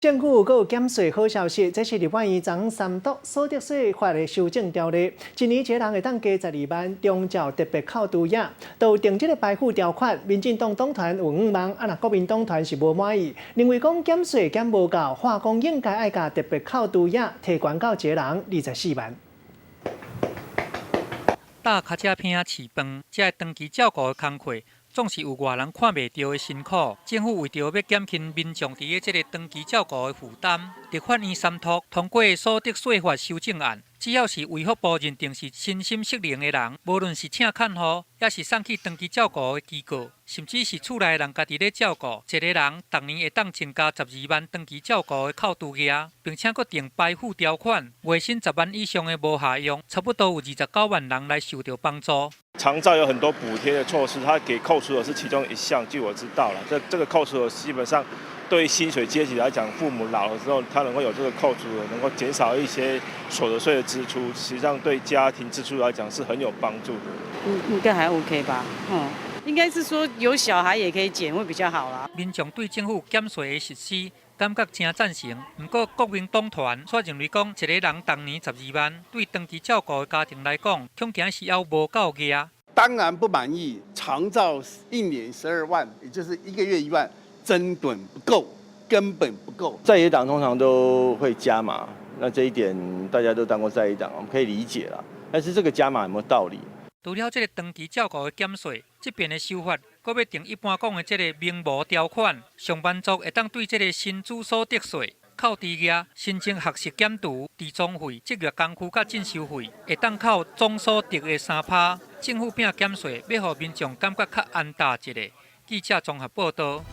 政府閣有減稅好消息，這是立法院昨昏三讀所得稅法的修正條例，一年一個人會當加十二萬，長照特別扣除額，都有定這個排富條款。民進黨黨團有五萬，啊若國民黨團是無滿意，認為講減稅減無夠，話講應該愛共特別扣除額提懸到一個人24萬。搭跤車坪飼飯，這个長期照顧的工課，總是有外人看袂著的辛苦。政府為著欲減輕民眾佇咧這个長期照顧的負擔，立法院三讀通過所得稅法修正案。只要是衛福部認定是身心失能的人，無論是請看護，抑是送去長期照顧的機構，甚至是厝內人家己咧照顧，一個人逐年會當增加十二萬長期照顧的扣除額，並且閣定排富條款，月薪10萬以上的無下用，差不多有29萬人來受著幫助。長照有很多補貼的措施，它給扣除的是其中一項，據我知道了。這個扣除的基本上對薪水階級來講，父母老了之後，他能夠有這個扣除，能夠減少一些所得稅的支出，實際上對家庭支出來講是很有幫助的。應該還 OK 吧？嗯，應該是說有小孩也可以減，會比較好啦。民眾對政府減稅的實施感覺誠贊成，毋過國民黨團卻認為講，一個人逐年十二萬，對長期照顧的家庭來講，恐驚是猶無夠額。當然不滿意，長照一年12萬，也就是一個月1萬，根本不夠，根本不夠。在野黨通常都會加碼，那這一點大家都當過在野黨，我們可以理解啦。但是這個加碼有沒有道理？除了這个長期照顧的減稅，這遍的修法，閣欲定一般講的這个明無條款，上班族會當對這个薪資所得稅扣除額申請學習減除、置裝費、職業工具佮進修費，會當扣總所得的3趴。政府拼減稅，欲予民眾感覺較安踏一下。記者綜合報導。